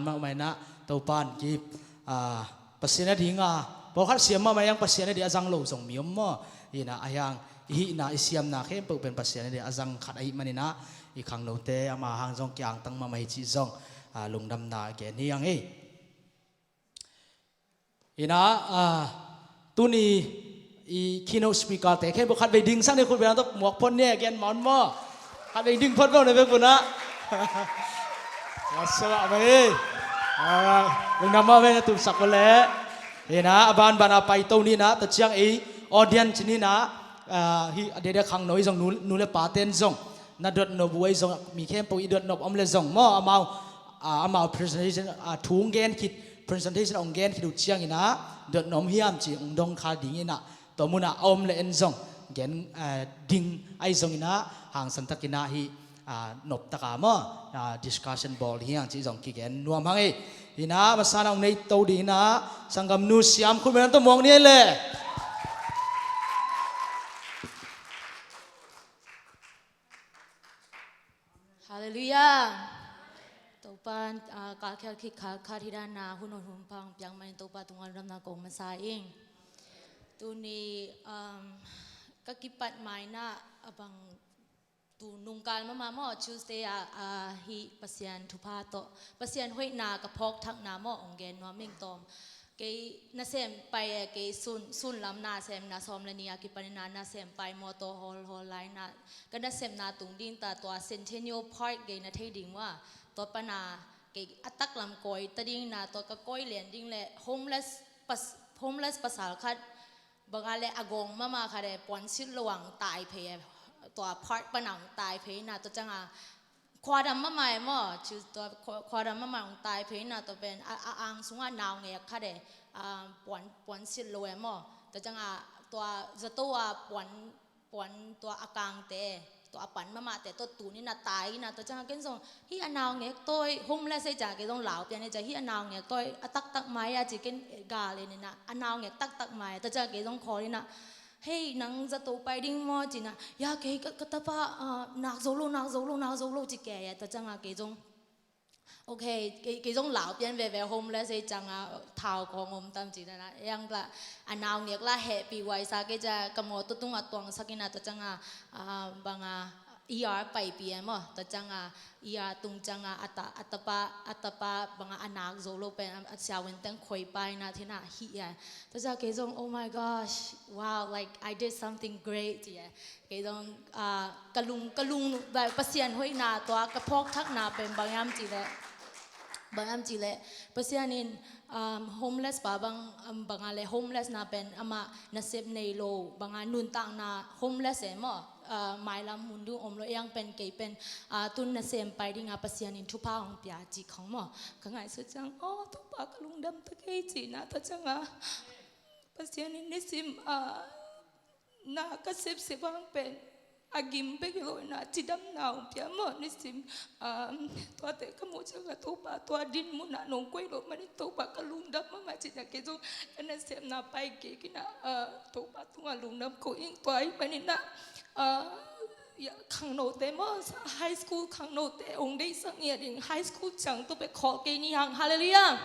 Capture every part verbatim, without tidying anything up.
mahmah inah Topan kip, ah, Pasian a dinga pawlkhat siam mahmah hiang, Pasian a di a zang lo zong mi om maw? Inah a hiang i hihna i siamna khempeuh pen Pasian a di a zang khat ahih maninah i khangnote ama hang zong kiangtang mahmah hi cih zong, ah, lungdamna gen hi ang ei. Inah, ah, tuni i keynote speaker te khempeuh khatvei dingsak ni, khut beng tuk muak phot ni, gen maun maw? Khatvei ding phot maw na bek punah. Masalah mai. Alright. Lungdam maw mai na tumsak ko le. Inah a banban a paito ninah, tua ciang ei audience ninah, ah, hi a dede khangno i zong nu, nu le pa ten zong na dotnop uh ei zong, mi khempeuh i dotnop om le zong maw, amau, ah, amau presentation, ah, thu hong gen khit, presentation hong gen khit uh cianginah dotnop hiam ci hong dong kha dinginah tua munah a om le en zong gen, ah, ding ahi zonginah hangsan takinah hi, ah, nop taka maw, ah, discussion bawl hiang ci zong kigen nuam hang ei. Inah masana hong nei to dinginah sanggamnu Siam khut beng tuk muak ni le. Halleluiah. Topa, ah, ka khial khit kha, khat hi dana hun hon hun pang piang manin Topa tungah lungdamna kong masa ing. Tuni, um, ka kipat mainah a bang tu nungkal mahmah maw, Tuesday ah, ah, hi Pasian thupha tawh, Pasian hoihna ka phawk thakna maw, ong gen nuam ing tawm. Kei nasem pai e, kei sun, sun lam nasem na sawm le ni a kipanin a nasem pai mawtaw hawl, hawl lai na, ka nasem na tung ding ta tua Centennial Park gei na thei ding uh a, tua pana kei a taklam kawi ta ding na, tua ka kawi lian ding le homeless pas-, homeless pasal khat banga le a gawng mahmah khat e, puansilh lo ang tai phei e, tua park pana ong tai phei na, tua cianga khuadam mahmah e maw, ci tua khua-, khuadam mahmah ong tai phei na, tua pen a, a ang sungah naungek khat e, a, puan, puansilh lo e maw. Tua cianga tua zato a puan, puan tua a kangte, tua a pan mahmahte tua tunin a tai ina, tua cianga ken zong hi a naungek tawi homeless e cianga ken zong lau pian e cianga hi a naungek tawi a taktak mai a ci ken gal e nina, a naungek taktak mai, tua cianga ken zong khawl ina, "Hei, nang zato pai ding maw?" cina, "Ya, kei ka, ka tapa, ah, nak zo lo, nak zo lo, nak zo lo," ci kei a, tua cianga kei zong, "Okay, kei, kei zong lau pian veve homeless ei cianga thau kong om tam," cina na. Yang la, a naungek la hehpih huai sa kei cia, ka mawtaw tunga tuangsak ina, tua cianga, ah, banga, E R paipih e maw, tua cianga, E R tung cianga, a ta, a tapa, a tapa banga a nak zo lo pen, a, a siavuan teng khoi pai na, thina hi e. Tua cianga kei zong, "Oh my gosh, wow, like, I did something great," ci e. Kei zong, ah, ka lung, ka lung, Pasian hoihna tua ka phawk thakna pen bang hiam ci le, bang hiam ci le, Pasian in, um, homeless pa bang, um, banga le homeless na pen ama nasep nei lo, banga nuntakna homeless e maw, ah, mailam mun dung om lo, yang pen kei pen, ah, tun nasem pai dinga Pasian in thupha hong pia ci khong maw. Ka ngaihsut ciang, "Oh, Topa ka lungdam ta kei," cina, tua cianga Pasian in nisim, ah, na ka sepsep hang pen a gim bek hi lo ina, cidamna hong pia maw, nisim, um, tuate ka muh cianga Topa, tua din munah nong koih lo manin Topa ka lungdam mahmah cina kei zong ka nasepna pai kei kina, uh, Topa tungah lungdam ko ing tua hi manina, uh, ya, khangnote maw, high school khangnote hong deihsak ngiat ding, high school ciang tawh pek khawh kei ni hang, halleluiah.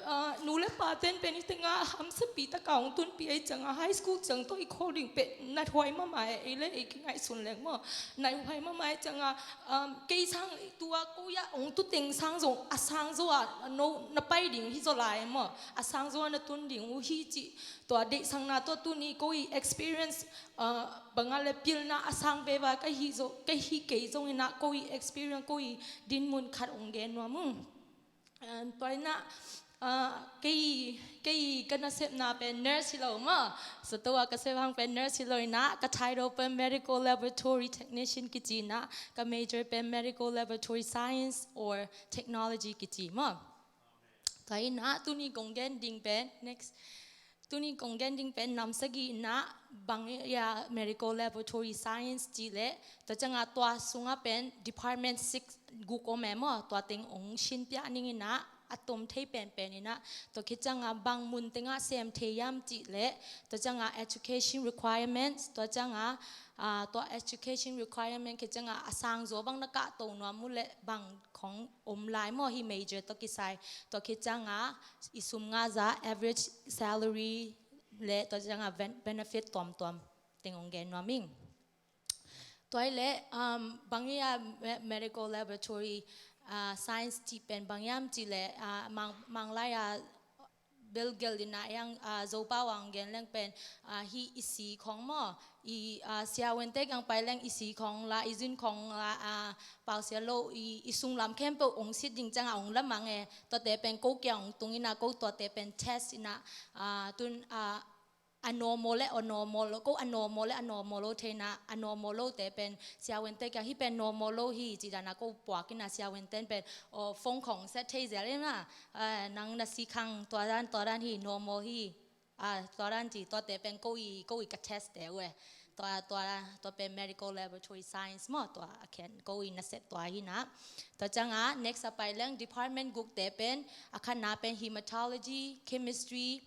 Ah, nu le pa ten pen i tenga hamsapi taka hong tunpi ei cianga high school ciang tawh i khawl ding pen nathuai mahmah e, ei le ei kingaihsun leng maw, nathuai mahmah ei cianga, um, kei sang tua ko ya hong tu teng sang zong a sang zo a no na pai ding hi zaw lai maw, a sang zo a na tun ding uh hi cih tua deihsakna tua tuni ko i experience, ah, banga le pilna a sang veva ka hi zo, ka hi kei zong ina ko i experience ko i dinmun khat hong gen nuam ung. Ah, tua ina, ah, kei, kei ka nasepna pen nurse hi lo maw. Zato a ka sep hang pen nurse hi lo ina, ka title pen medical laboratory technician kici ina, ka major pen medical laboratory science or technology kici maw. Tua ina tuni kong gen ding pen, next. Tuni kong gen ding pen nam sagih ina bang ya medical laboratory science ci le, tua cianga tua sunga pen department six guk om e maw, tua teng hong sinpiak ning ina, a tom thei penpen in ah, tua khit ciangah bang mun tengah sem thei hiam cih leh, tua ciangah education requirements, tua ciangah, ah, tua education requirement khit ciangah a sang zaw bang na kahto nuam uh leh bang khong om lai maw, hih major tawh kisai, tua khit ciangah i sum ngah zah average salary leh tua ciangah ben-, benefit tuamtuam teng hong gen nuam ing. Tua hi leh, um, bang hi a me-, medical laboratory, ah, science cih pen bang hiam cih leh, ah, Mang, Manglai a bel gelh in ah, yang, ah, Zopau a hong gen leng pen, ah, hih i si khong maw, i, ah, siavuante kiang pai leng i si khong la, i zun khong la, ah, pausia lo, i, i sunglam khempeuh hong sit ding ciangah hong lamang e, tuate pen ko kiang hong tung in ah, ko tuate pen test in ah, ah, tun, ah, a normal leh a normal lo, ko a normal leh a normal lo thei in ah, a normal lote pen siavuante kiang hih pen normal lo hi cih dan a ko puak in ah, siavuante pen, aw, phone khong set thei zel in ah, ah, nang na si khang tua dan, tua dan hi, normal hi, ah, tua dan ci, tuate pen ko i, ko i ka testte uh e. Tua, tua, tua pen medical laboratory science maw, tua a khen ko i na set tua hi in ah. Tua ciangah next a pai leng department gukte pen, a khatna pen hematology, chemistry,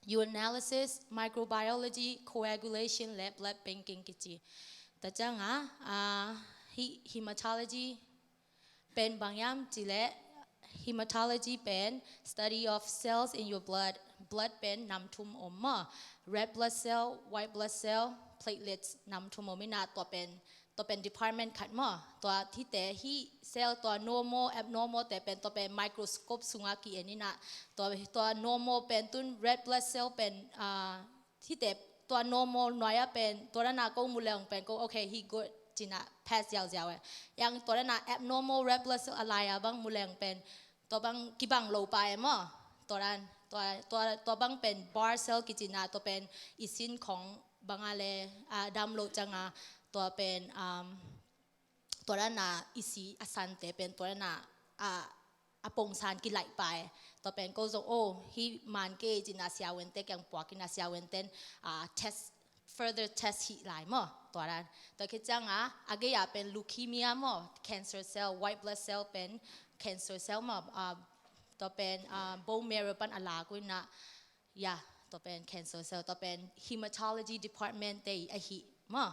urinalysis, microbiology, coagulation leh blood banking kici. Tua ciangah, ah, hih hematology pen bang hiam cih leh, hematology pen study of cells in your blood. Blood pen nam thum om maw, red blood cell, white blood cell, platelets nam thum om in ah, tua pen tua pen department khat maw. Tua hihte, hih cell, tua normal, abnormal te pen tua pen microscope sungah ki-en in ah, tua, tua normal pen tun red blood cell pen, ah, hihte tua normal nuai-ah pen tua dan a ko mu leng pen ko, okay, hih good ci in ah pass ziauziau e. Yang tua dan a abnormal red blood cell a lai-ah bang mu leng pen tua bang kibang lo pah e maw. Tua dan, tua, tua, tua bang pen Barr cell kici in ah, tua pen i sin khong bang a leh, ah, dam loh ciangah, tua pen, um, tua dan a i si a sante pen tua dan a, ah, a pongsan kilaih pah e. Tua pen ko zong, oh, hih man kei ci in ah siavuante kiang puak in ah, siavuanten, ah, test, further test hih lai maw, tua dan. Tua khit ciangah, a gei-ah pen leukemia maw, cancer cell, white blood cell pen cancer cell maw, ah, tua pen, ah, bone marrow pan a lak uh in ah, ya, tua pen cancer cell, tua pen hematology department te ahi maw.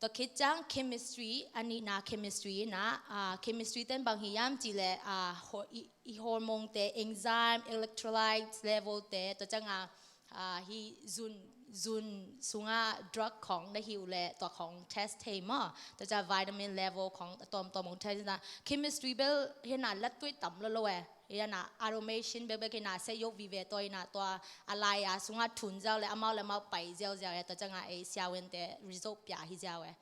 Tua khit ciang chemistry, a nihna chemistry in ah, ah, chemistry ten bang hi hiam cih leh, ah, ho-, i, i hormone te, enzyme, electrolytes level te, tua ciangah, ah, hih zun, zun sungah drug khong na hi uh leh tua khong test thei maw. Tua ciang vitamin level khong a tuamtuam hong test in ah, chemistry bel hi in ah lattuai tam lolo e. Hi in ah automation bekbek in ah se yoh vive, tua in ah tua a lai-a sungah thun ziau leh amau leh amau pai ziauziau e, tua ciangah ei siavuante result pia hi ziau e.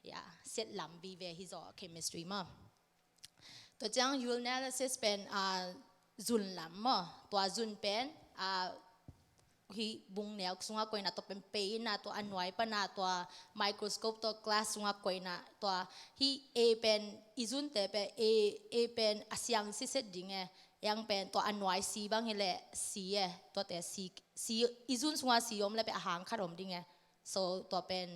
Ya, set lam vive hi zaw chemistry maw. Tua ciang urinalysis pen, ah, zun lam maw. Tua zun pen, ah, hih bung neu sungah koih in ah, tua pen pei in ah, tua a nuai pan ah, tua microscope, tua glass sungah koih in ah, tua hih A pen, i zunte pen A, A pen a siang siset ding e. Yang pen tua a nuai C bang hi leh C e, tuate C, C, i zun sungah C om leh pen a hang khat om ding e. So tua pen,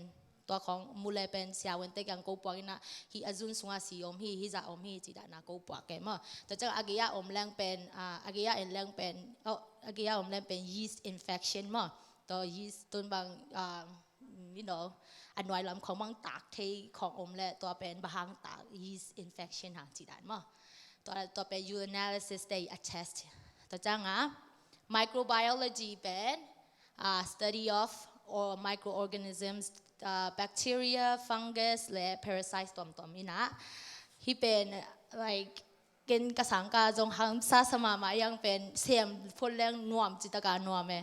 tua khong mu leh pen siavuante kiang ko puak in ah, hih a zun sungah C om hi, hih zah om hi, ci dan a ko puak e maw. Tua ciang a gei-ah om leng pen, ah, a gei-ah en leng pen, oh, a gei-ah om leng pen yeast infection maw. Tua yeast tun bang, ah, you know, a nuai lam khong bang tak thei khong om leh tua pen bang hang tak, yeast infection hang ci dan maw. Tua, tua pen urinalysis te a test. Tua ciangah microbiology pen, ah, study of or microorganisms, ah, bacteria, fungus leh parasites tuamtuam in ah. Hih pen, like, ken ka sang ka zong hamsa sa mahmah, yang pen sem phot leng nuam, cih tak a nuam e.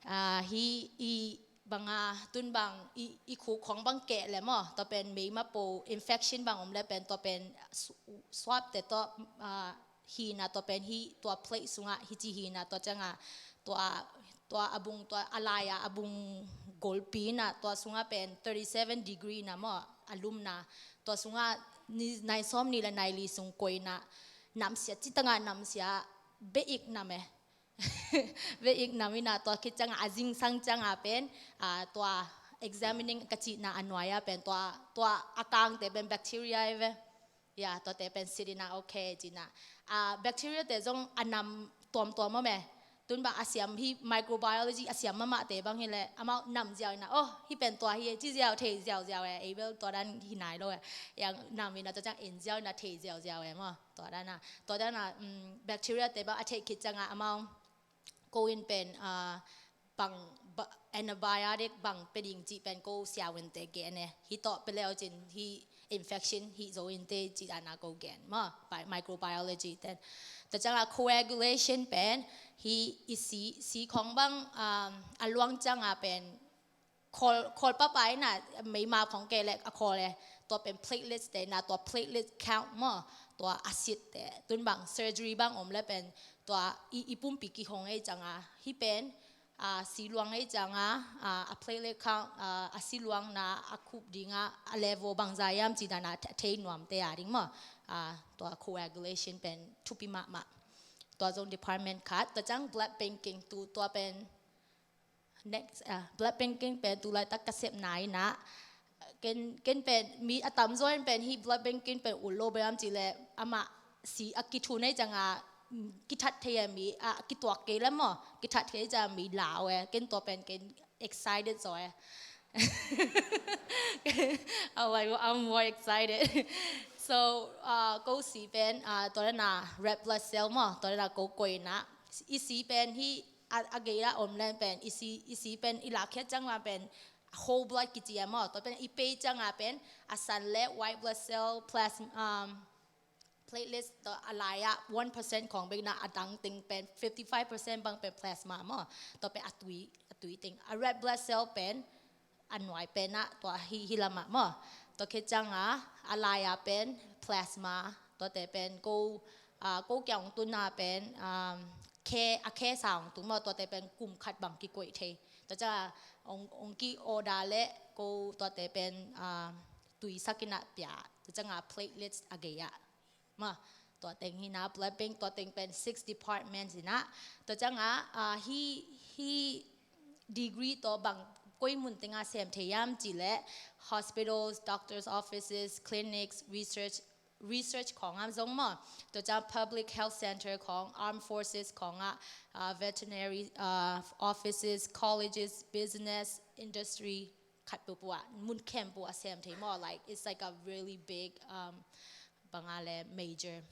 Ah, hih i bang a, tun bang i, i khuk khong bang keh leh maw, tua pen meima po infection bang om leh pen tua pen su-, swab te tawh, ah, hi in ah, tua pen hih tua plate sungah hih ci hi in ah, tua ciangah tua, tua a bung, tua a lai-a a bung golpi in ah, tua sungah pen thirty seven degree in ah maw, a lumna. Tua sungah ni, nai sawmnih leh nai li sung koih in ah, namsia, cih tak a namsia, beh ik nam e. Beh ik nam in ah, tua khit ciangah a zingsang ciangah pen, ah, tua examining ka cihna a nuai-ah pen tua, tua a kangte pen bacteria hi ve. Ya, tuate pen sit in ah, okay, ci in ah. Ah, bacteria te zong a nam tuamtuam om e. Tun bang a siam hi, microbiology a siam mahmahte bang hi leh, amau nam ziau in ah, oh, hih pen tua hi e, ci ziau, thei ziauziau e, ei bel tua dan hi nai lo e. Yang nam in ah, tua ciang en ziau in ah, thei ziauziau e maw. Tua dan ah, tua dan ah, mm, bacteria te bang a theih khit ciang ah, amau ko in pen, ah, bang, ba, antibiotic bang pia ding cih pen ko siavuante gen e. Hih tawh pia le uh cin, hih infection hih zo inteh cih dan ah ko gen maw, bi-, microbiology ten. Tua ciang ah coagulation pen, hih i si, si khawng bang, um, a luang ciang ah pen, khawl, khawl papa in ah, meima khawng kei leh a khawl e. Tua pen platelets te in ah, tua platelet count maw, tua acid te. Tun bang surgery bang om leh pen, tua i, i pumpi kihong ei ciang ah, hih pen, ah, si luang ei ciang ah, ah, a platelet count, ah, a si luangna a khup ding ah, a level bangzah hiam cih dan ah the-, thei nuamte a ding maw. Ah, tua coagulation pen thupi mahmah. Tua zong department khat. Tua ciang blood banking, tu, tua pen next, ah, blood banking pen tu laitak ka sepna in ah, ken, ken pen mi a tamzaw in pen hih blood banking pen ut lo bang hiam cih leh, amah si a kithun ei ciang ah, mm, kithat thei e, mi a kituak kei leh maw, kithat thei ei ciang mi lau e. Ken tua pen ken excited zaw e. I'm like, I'm more excited. So, ah, ko si pen, ah, tua dan ah red blood cell maw, tua dan ah ko koih in ah, i si pen hih a, a gei ah om leng pen, i si, i si pen i lakkhiat ciang ma pen whole blood kici e maw. Tua pen i pei ciang ah pen a san leh white blood cell, plasma, um, platelets, tua a lai ah one percent khawng bek in ah, a dang teng pen fifty five percent bang pen plasma maw. Tua pen a tui, a tui teng. A red blood cell pen a nuai pen ah, tua hih, hih lam ah maw. Tua khit ciang ah a lai ah pen plasma, tuate pen ko, ah, ko kiang hong tunna pen, um, khe, a khe sa hong tung maw, tuate pen kum khat bang kikoih thei. Tua ciang ah hong, hong ki-order leh ko tuate pen, ah, tuisak in ah pia. Tua ciang ah platelets a gei ah maw. Tua teng hi in ah, blood bank, tua teng pen six departments hi in ah. Tua ciang ah, ah, hih, hih degree tawh bang koi mun teng ah sem thei hiam cih leh, hospitals, doctors' offices, clinics, research, research khawng ah zong maw. Tua ciang public health center khawng, armed forces khawng ah, ah, veterinary, ah, offices, colleges, business, industry, khat peuhpeuh ah, mun khempeuh ah sem thei maw. Like, it's like a really big, um, bang a leh major.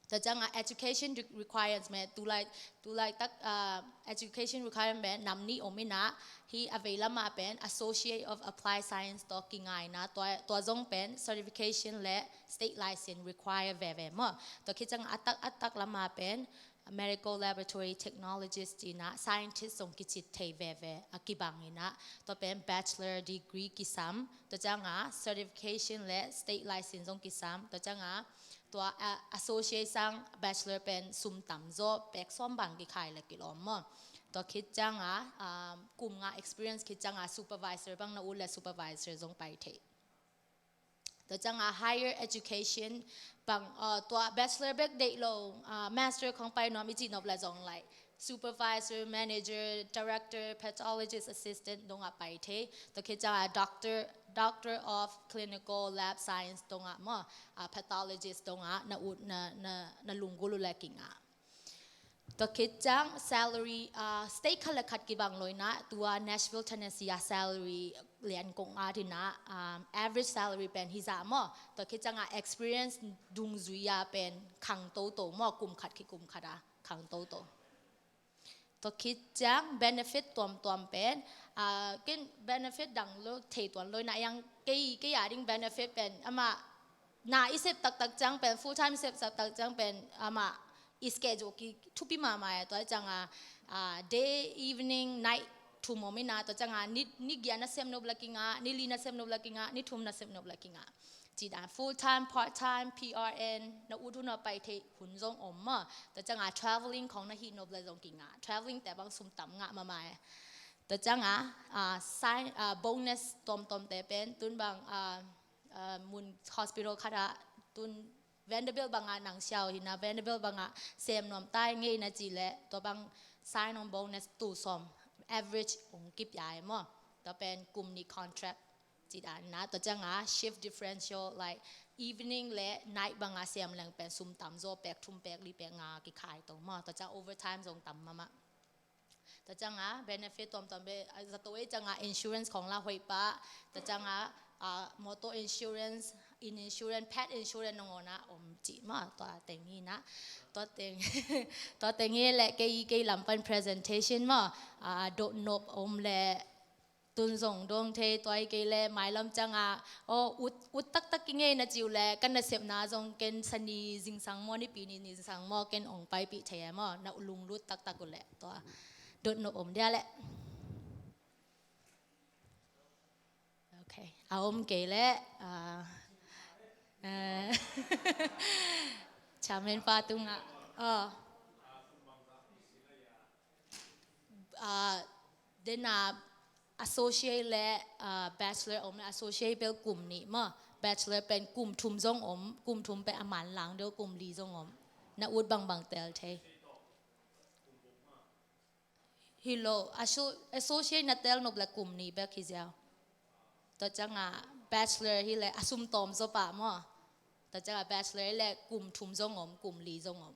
Tua ciang ah education re-, requirements pen, tu lai, tu laitak, ah, education requirement pen nam nih om in ah, hih a veilam ah pen Associate of Applied Science tawh kinga in ah, tua, tua zong pen certification leh state license require veve maw. Tua khit ciang ah a tak, a tak lam ah pen medical laboratory technologist ci in ah, scientist zong kici thei veve a kibang in ah, tua pen bachelor degree kisam, tua ciang ah certification leh state license zong kisam, tua ciang ah tua, ah, associate sang bachelor pen sum tamzaw pek sawm bang kikhai leh kilawm maw. Tua khit ciang ah, ah, kum nga experience khit ciang ah supervisor bang na ut leh supervisor zong pai thei. Tua ciang ah higher education bang, ah, tua bachelor bek deih lo, ah, master khawng pai nuam i cih nop leh zong, like, supervisor, manager, director, pathologist assistant dong ah pai thei. Tua khit ciang ah doctor, doctor of clinical lab science dong ah maw, ah, pathologist dong ah na ut, na, na, na lunggulh uh leh kinga. Tua khit ciang salary, ah, state khat leh khat kibang lo in ah, tua Nashville, Tennessee ah salary lian kong at in ah, um, average salary pen hih zah maw. Tua khit ciang ah experience dungzui ah pen khang toto maw, kum khat khit kum khat ah khang toto. Tua khit ciang benefit tuamtuam pen, ah, ken benefit dang lo thei tuan lo in ah, yang kei, kei a ding benefit pen amah na i sep taktak ciang pen, full time sep taktak ciang pen, amah i schedule ki thupi mahmah e. Tua ciang ah, ah, day, evening, night thum om in ah, tua ciang ah ni, ni giat na sep nop leh kinga, ni li na sep nop leh kinga, ni thum na sep nop leh kinga. Cih dan full time, part time, P R N, na ut hun a pai thei hun zong om maw. Tua ciang ah traveling khawng na hih nop leh zong kinga. Traveling te bang sum tam ngah mahmah e. Tua ciang ah, ah, sign, ah, bonus tuamtuam te pen, tun bang, ah, ah, mun hospital khat ah, tun Vanderbilt bang ah nang siau hi in ah, Vanderbilt bang ah sem nuam ta ing ei na cih leh, tua bang sign on bonus tul sawm average hong kipia e maw. Tua pen kum nih contract. Ci dan na, tua ciang a shift differential, like, evening le night bang a sem leng pen sum tam zaw, pek thum pek li pek nga kikhai to maw. Tua ciang overtime zong tam mahmah. Tua ciang a benefit tuamtuam be, a, zato ei ciang a insurance khong la hoih pah. Tua ciang a, a, motor insurance, inn insurance, pet insurance nangawn a om cih maw, tua teng hi na. Tua teng, tua teng hi le kei, kei lam pan presentation maw, a, dotnop om le tun zong dawng thei, tua hi kei le mailam ciang a, aw, ut, ut taktak i ngei na ci uh le, ka nasepna zong ken Sani zingsang maw, Nipi ni zingsang maw, ken ong paipih thei e maw, na lunglut taktak uh le, tua dotnop om dia le. Ok, a om kei le, ah, eh, chairman pa tungah, oh. Ah, dena associate le, ah, bachelor om le, associate bel kum nih maw, bachelor pen kum thum zong om, kum thum pen a manlang deuh kum li zong om. Na ut bangbang tel thei. Hi lo, asso-, associate na tel nop le kum nih bek hi ziau. Tua ciang a bachelor hi le a sum tawm zaw pah maw. Tua ciang a bachelor hi le kum thum zong om, kum li zong om.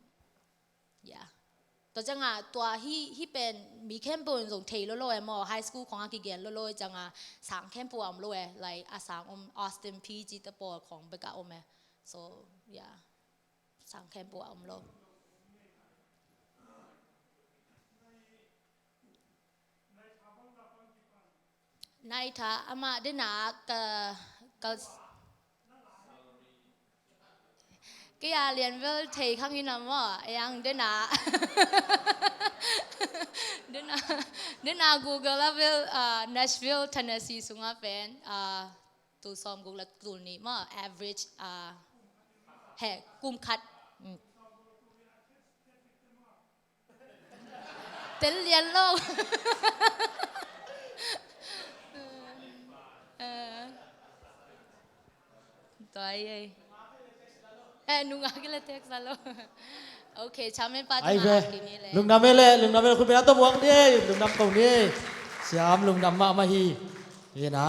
Ya. Tua ciang a tua hi, hi pen mi khempeuh in zong thei lolo e maw, high school khong a kigen lolo e ciang a sang khempeuh a om lo e, like a sang om Austin P G te pawl khong bek a om e. So, ya. Sang khempeuh a om lo. Naitha amah dena ka, ka, kei a lian vel thei khang in a maw, a yang dena. Dena, dena Google a vel, ah, Nashville, Tennessee sunga pen, ah, tul sawmguk le tul nih maw, average, ah, he, kum khat. Mm. Tel lian lo. Eh. Tua hi ei. Eh, nungak hi le text a lo. Ok, chairman pa ai tungah ve. Kini le. Lungdam e le, lungdam e le, khut beng a tawh muak ni ei, lungdam ko ni ei. Siam lungdam mahmah hi. Hi na.